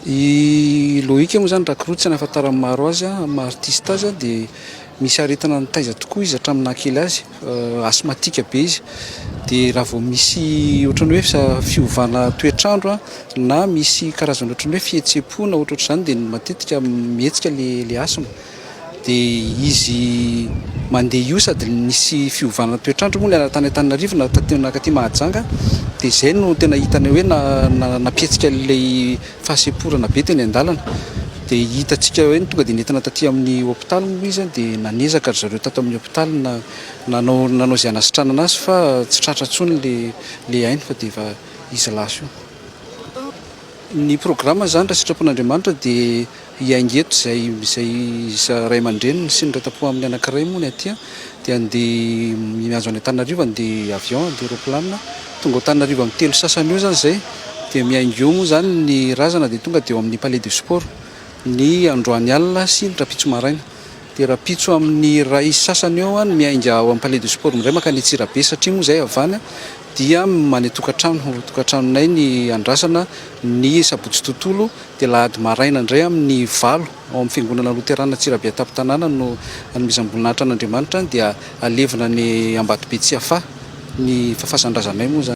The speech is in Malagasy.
I Loïc moa izany Rakiroa tsy nahafantaran'ny maro azy amin'ny maha artiste azy dia misy aretina nitaiza tokoa izy hatramin'ny naha kely azy, asthmatique be izy. Dia raha vao misy ohatran'ny hoe fiovana toetr'andro na misy karazana ohatran'ny hoe fihetseham-po na ohatrohatr'izany dia matetika mihetsika ilay asthme. Dia izy mandeha io sady nisy fiovana toetr'andro moa niala tany Antananarivo na taty nankaty Mahajanga dia izay no tena hitanay hoe nampihetsika an'ilay fahasemporana be teny an-dalana. Dia hitantsika hoe tonga dia nentina taty amin'ny hopitaly moa izy dia nanezaka ry zareo tato amin'ny hopitaly nanao nanao izay hanasitranana azy fa tsy tratra intsony ilay ilay ainy fa dia efa izy lasa io. Ny programa izany raha sitrapon'Andriamanitra dia hiainga eto izay izay ray aman-dreniny sy ny iray tampo aminy anankiray moa ny aty dia handeha mihazo any Antananarivo handeha avion handeha roplanina tonga ao Antananarivo amin'ny 3 sasany eo izany izay dia miainga eo moa izany ny razana dia tonga dia eo amin'ny palais de sport ny androany alina sy ny rahampitso maraina. Dia rahampitso amin'ny 1:30 eo no miainga ao amin'ny Palais de Sport indray mankany Antsirabe satria moa izay avy any dia any an-tokantrano, tokantranonay ny andrasana ny sabotsy tontolo dia alahady maraina indray amin'ny 8 ao amin'ny fiangonana loterana Antsirabe an-tampon-tanàna no anomezam-boninahitra an'Andriamanitra dia alevina any Ambatobe Tsiafahy ny fafazan-drazanay moa izany.